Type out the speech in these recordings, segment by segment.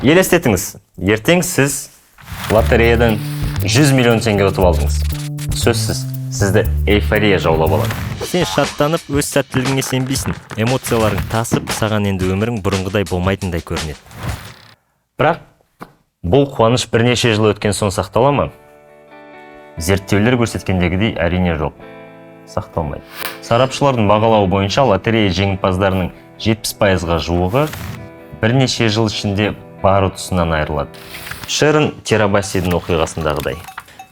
Елестетіңіз, ертең сіз лотереядан 100 миллион теңге ұтып алдыңыз. Сөзсіз, сізді эйфория жаулап алады. Сен шаттанып, өз сәттілігіңе сенбейсің. Эмоцияларың тасып, саған енді өмірің бұрынғыдай болмайтындай көрінеді. Бірақ бұл қуаныш бірнеше жыл өткен соң сақтала ма? Зерттеулер көрсеткендегідей, әрине, жоқ. Сақталмайды. Сарапшылардың бағалауы бойынша, лотерея жеңімпаздарының 70%-ға жуығы бірнеше жыл ішінде бар ұтысынан айырылады. Шерон Тирабасидің оқиғасындағыдай.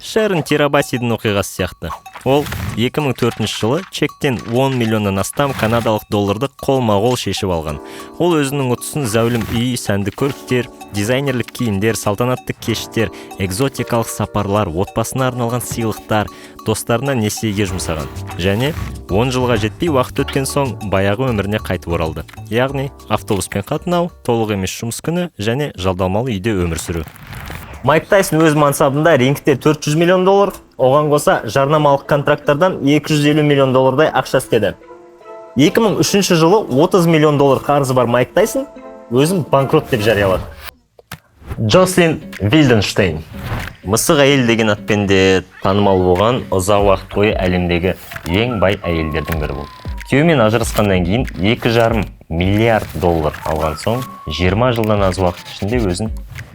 Шерон Тирабасидің оқиғасы сияқты. Ол 2004 жылы чектен 10 миллионнан астам канадалық долларды қолма-қол шешіп алған. Ол өзінің ұтысын зәулім үй, сәнді көліктер, дизайнерлік киімдер, салтанатты кештер, экзотикалық сапарлар, отбасына арналған сыйлықтар, достарына несиеге жұмсаған. Және 10 жылға жетпей уақыт өткен соң баяғы өміріне қайтып оралды. Яғни автобуспен қатынау, толық емес жұмыс күні және жалдамалы үйде өмір сүру. Майк Тайсон өз мансабында рингте 400 миллион доллар, оған қоса жарнамалық контракттардан 250 миллион доллардай ақша істеді. 2003 жылы 30 миллион доллар қарызы бар Майк Тайсон өзін банкрот деп жариялады. Джослин Вильденштейн. Мысық әйел деген атпен де танымал болған, ұзақ уақыт бойы әлемдегі ең бай әйелдердің бірі болды. Күйеуімен ажырасқаннан кейін 2,5 миллиард доллар алған соң 20 жылдан аз уақыт ішінде өзін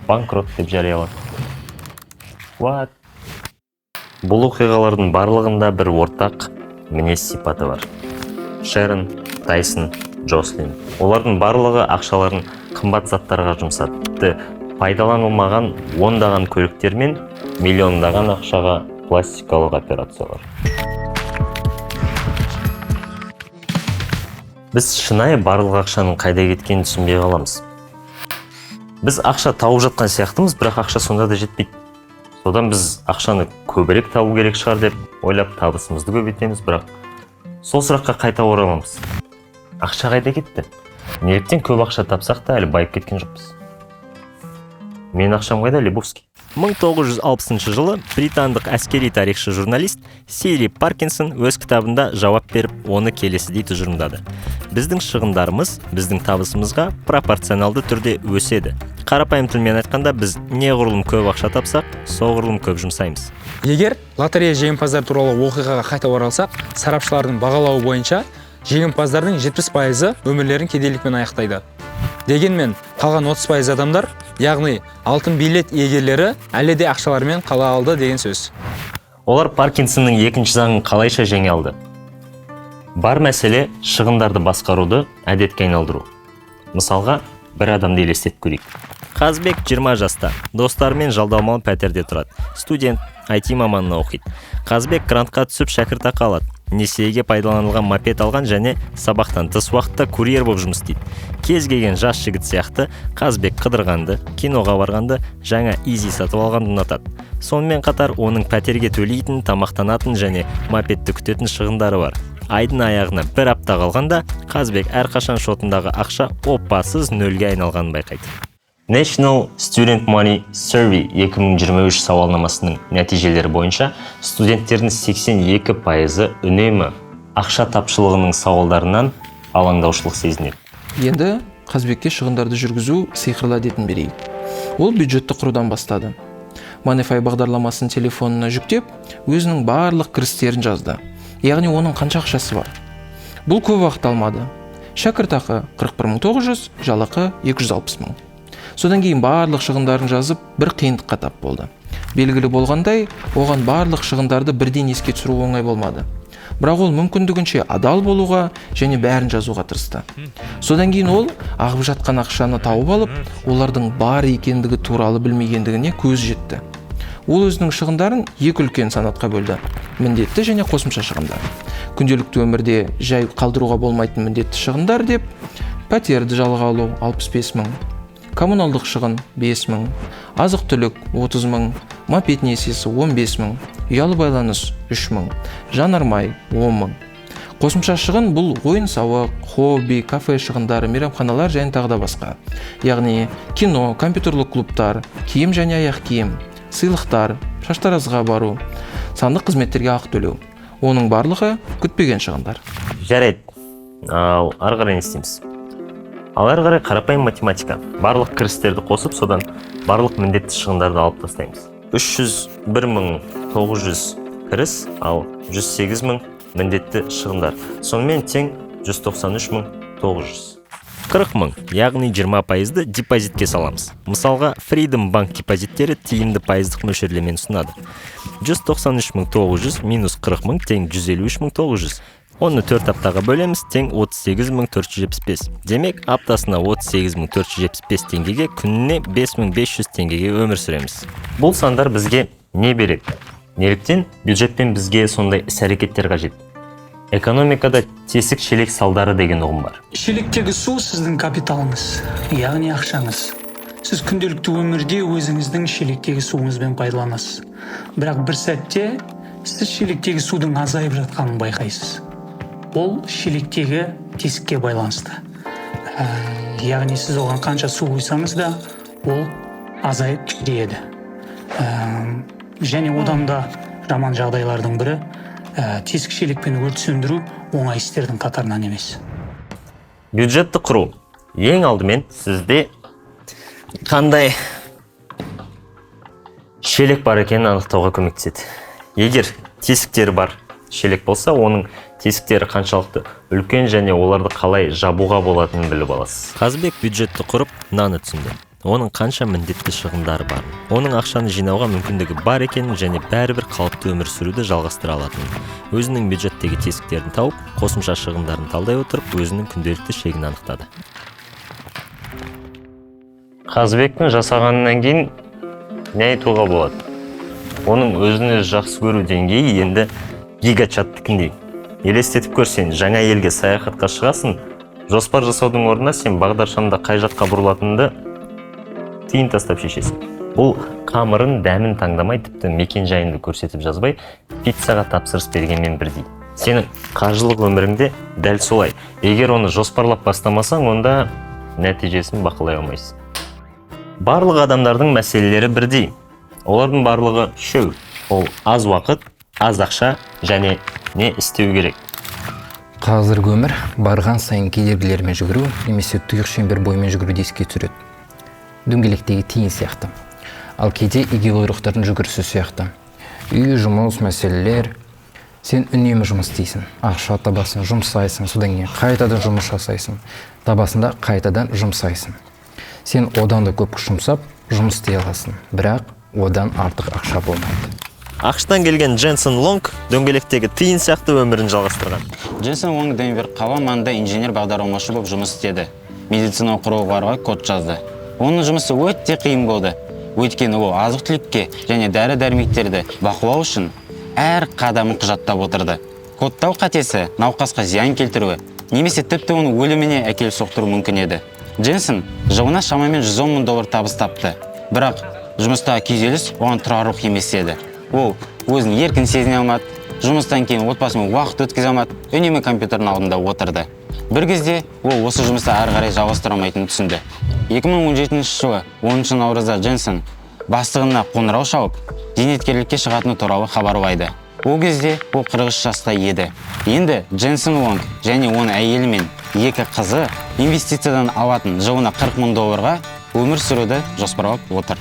банкрот деп жариялады. What? Бұл оқиғалардың барлығында бір ортақ мінез сипаты бар. Шерон, Тайсон, Джослин. Олардың барлығы ақшаларын қымбат заттарға жұмсады. Тіпті пайдаланылмаған ондаған көліктер мен миллиондаған ақшаға пластикалық операциялар. Біз шынайы барлық ақшаның қайда кеткенін түсінбей қаламыз. Біз ақша тауып жатқан сияқтымыз, бірақ ақша сонда да жетпейді. Содан біз ақшаны көбірек табу керек шығар деп ойлап, табысымызды көбейтеміз, бірақ сол сұраққа қайта ораламыз: ақша қайда кетті? Неліктен көп ақша тапсақ та, әлі байып кеткен жоқпыз? Менің ақшам қайда, Лебовский? 1960 жылы британдық әскери тарихшы, журналист Сири Паркинсон өз кітабында жауап беріп, оны келесідей тұжырымдады: біздің шығындарымыз біздің табысымызға пропорционалды түрде өседі. Қарапайым тілмен айтқанда, біз неғұрлым көп ақша тапсақ, соғұрлым көп жұмсаймыз. Егер лотерея жеңімпаздары туралы оқиғаға қайта оралсақ, сарапшылардың бағалауы бойынша, жеңімпаздардың 70%-ы өмірлерін кедейлікпен аяқтайды. Дегенмен қалған 30% адамдар, яғни алтын билет иегерлері, әлі де ақшаларымен қала алды деген сөз. Олар Паркинсонның екінші заңын қалайша жеңе алды? Бар мәселе — шығындарды басқаруды әдетке айналдыру. Мысалға, бір адамды елестетіп көрейік. Қазбек 20 жаста, достарымен жалдамалы пәтерде тұрады. Студент, IT маманына оқиды. Қазбек грантқа түсіп, шәкіртақы алады. Несиеге пайдаланылған мопед алған және сабақтан тыс уақытта курьер болып жұмыс істейді. Кез келген жас жігіт сияқты, Қазбек қыдырғанды, киноға барғанды, жаңа изи сатып алғанды ұнатады. Сонымен қатар оның пәтерге төлейтін, тамақтанатын және мопедті күтетін шығындары бар. Айдың аяғына бір апта қалғанда Қазбек әрқашан шотындағы ақша опасыз нөлге айналғанын байқайды. National Student Money Survey 2023 сауалнамасының нәтижелері бойынша, студенттердің 82%-ы үнемі ақша тапшылығының сауалдарынан алаңдаушылық сезінеді. Енді Қазбекке шығындарды жүргізу сиқырлы әдетін берейік. Ол бюджетті құрудан бастады. Moneyfy бағдарламасын телефонына жүктеп, өзінің барлық кірістерін жазды, яғни оның қанша ақшасы бар. Бұл көп уақыт алмады. Шәкіртақы 41 900, жалақы 260 мың. Содан кейін барлық шығындарын жазып, бір қиындыққа тап болды. Белгілі болғандай, оған барлық шығындарды бірден еске түсіру оңай болмады, бірақ ол мүмкіндігінше адал болуға және бәрін жазуға тырысты. Содан кейін ол ағып жатқан ақшаны тауып алып, олардың бар екендігі туралы білмегендігіне көз жетті. Ол өзінің шығындарын екі үлкен санатқа бөлді: міндетті және қосымша шығындар. Күнделікті өмірде жай қалдыруға болмайтын міндетті шығындар деп пәтерді жалға алу 65 мың, коммуналдық шығын 5 мың, азық түлік 30 мың, мопед несиесі 15 мың, ұялы байланыс 3 мың, жанармай 10 мың. Қосымша шығын — бұл ойын сауық, хобби, кафе шығындары, мейрамханалар және тағы да басқа, яғни кино, компьютерлік клубтар, киім және аяқ киім, сыйлықтар, шаштаразға бару, сандық қызметтерге ақы төлеу. Оның барлығы күтпеген шығындар. Жарайды, ал ары қарай не істейміз? Ал әрі қарай қарапайым математика. Барлық кірістерді қосып, содан барлық міндетті шығындарды алып тастаймыз. 301 900 кіріс, ал 108 мың міндетті шығындар. Сонымен тең 193 900. 40 мың, яғни 20%-ды депозитке саламыз. Мысалға, Freedom Bank депозиттері тиімді пайыздық мөлшерлемені ұсынады. 193 900 минус 40 мың тең 153 900. Оны 4 аптаға бөлеміз, тең 38 475. Демек, аптасына 38 475 теңгеге, күніне 5500 теңгеге өмір сүреміз. Бұл сандар бізге не береді? Неліктен бюджетпен бізге сондай іс-әрекеттер қажет? Экономикада тесік шелек салдары деген ұғым бар. Шелектегі су — сіздің капиталыңыз, яғни ақшаңыз. Сіз күнделікті өмірде өзіңіздің шелектегі суыңызбен пайдаланасыз, бірақ бір сәтте сіз шелектегі судың азайып жатқанын байқайсыз. Ол шелектегі тесікке байланысты. Яғни сіз оған қанша су құйсаңыз да, ол азайып кішірейеді. Және одан да жаман жағдайлардың бірі, тесік шелекпен өрт сөндіру оңай істердің қатарынан емес. Бюджетті құру ең алдымен сізде қандай шелек бар екенін анықтауға көмектеседі. Егер тесіктері бар шелек болса, оның тесіктері қаншалықты үлкен және оларды қалай жабуға болатынын біліп аласыз. Қазыбек бюджетті құрып, мынаны түсінді: оның қанша міндетті шығындары барын, оның ақшаны жинауға мүмкіндігі бар екенін және бәрібір қалыпты өмір сүруді жалғастыра алатынын. Өзінің бюджеттегі тесіктерін тауып, қосымша шығындарын талдай отырып, өзінің күнделікті шегін анықтады. Қазыбектің жасағанынан кейін не айтуға болады? Оның өзін өзі жақсы көру деңгейі енді гигачаттікіндей. Елестетіп көр, сен жаңа елге саяхатқа шығасың. Жоспар жасаудың орнына сен бағдаршамда қай жаққа бұрылатыныңды тиын тастап шешесің. Бұл қамырын, дәмін таңдамай, тіпті мекен жайыңды көрсетіп жазбай, пиццаға тапсырыс бергенмен бірдей. Сенің қаржылық өміріңде дәл солай. Егер оны жоспарлап бастамасаң, онда нәтижесін бақылай алмайсың. Барлық адамдардың мәселелері бірдей. Олардың барлығы үшеу: ол аз уақыт, аз ақша және не істеу керек. Қазіргі өмір барған сайын кедергілермен жүгіру немесе тұйық шеңбер бойымен жүгіруді еске түсіреді, дөңгелектегі тиын сияқты, ал кейде егеуқұйрықтардың жүгірісі сияқты. Үй, жұмыс, мәселелер. Сен үнемі жұмыс істейсің, ақша табасың, жұмсайсың, содан кейін қайтадан жұмыс жасайсың, табасың да, қайтадан жұмсайсың. Сен одан да көп күш жұмсап жұмыс істей аласың, бірақ одан артық ақша болмайды. АҚШ-тан келген Дженсен Лонг дөңгелектегі тиын сияқты өмірін жалғастырған. Дженсен Вонг Денвер қала маңында инженер бағдарламашы болып жұмыс істеді. Медициналық құрылғыларға код жазды. Оның жұмысы өте қиын болды, өйткені ол азық түлікке және дәрі дәрмектерді бақылау үшін әр қадамын құжаттап отырды. Кодтау қатесі науқасқа зиян келтіруі немесе тіпті оның өліміне әкеліп соқтыруы мүмкін еді. Дженсен жылына шамамен 110 мың доллар табыс тапты, бірақ жұмыстағы күйзеліс оған тұрарлық емес еді. Ол өзін еркін сезіне алмады, жұмыстан кейін отбасымен уақыт өткізе алмады, үнемі компьютердің алдында отырды. Бір кезде ол осы жұмысты ары қарай жалғастыра алмайтынын түсінді. 2017 жылы 10 наурызда Дженсен бастығына қоңырау шалып, зейнеткерлікке шығатыны туралы хабарлайды. Ол кезде ол 43 жаста еді. Енді Дженсен Вонг және оның әйелі мен екі қызы инвестициядан алатын жылына 40 мың долларға өмір сүруді жоспарлап отыр.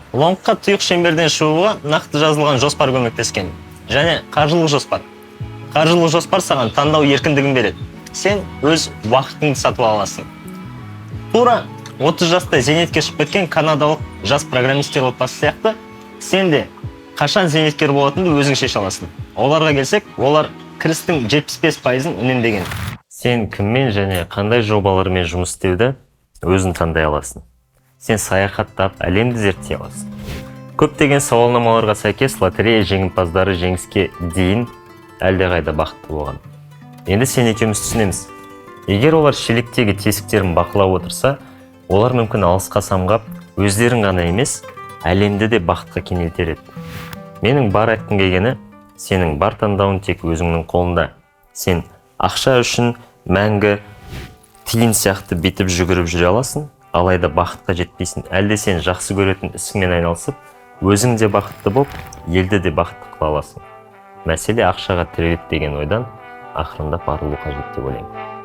Лонгқа тұйық шеңберден шығуға нақты жазылған жоспар көмектескен және қаржылық жоспар. Қаржылық жоспар саған таңдау еркіндігін береді. Сен өз уақытыңды сатып ала аласың. Тура 30 жаста зейнетке шығып кеткен канадалық жас программисттер отбасы сияқты, сен де қашан зейнеткер болатыныңды өзің шеше аласың. Оларға келсек, олар кірістің 75%-ын үнемдеген. Сен кіммен және қандай жобалармен жұмыс істеуді өзің таңдай аласың. Сен саяхаттап, әлемді зерттей аласың. Көптеген сауалнамаларға сәйкес, лотерея жеңімпаздары жеңіске дейін әлдеқайда бақытты болған. Енді сен екеуміз түсінеміз: егер олар шелектегі тесіктерін бақылап отырса, олар мүмкін алысқа самғап, өздерін ғана емес, әлемді де бақытқа кенелтер еді. Менің бар айтқым келгені: сенің бар таңдауың тек өзіңнің қолында. Сен ақша үшін мәңгі тиын сияқты бүйтіп жүгіріп жүре аласың, алайда бақытқа жетпейсің. Әлде сен жақсы көретін ісіңмен айналысып, өзің де бақытты болып, елді де бақытты қыла аласың. Мәселе ақшаға тіреледі деген ойдан ақырындап арылу қажет деп ойлаймын.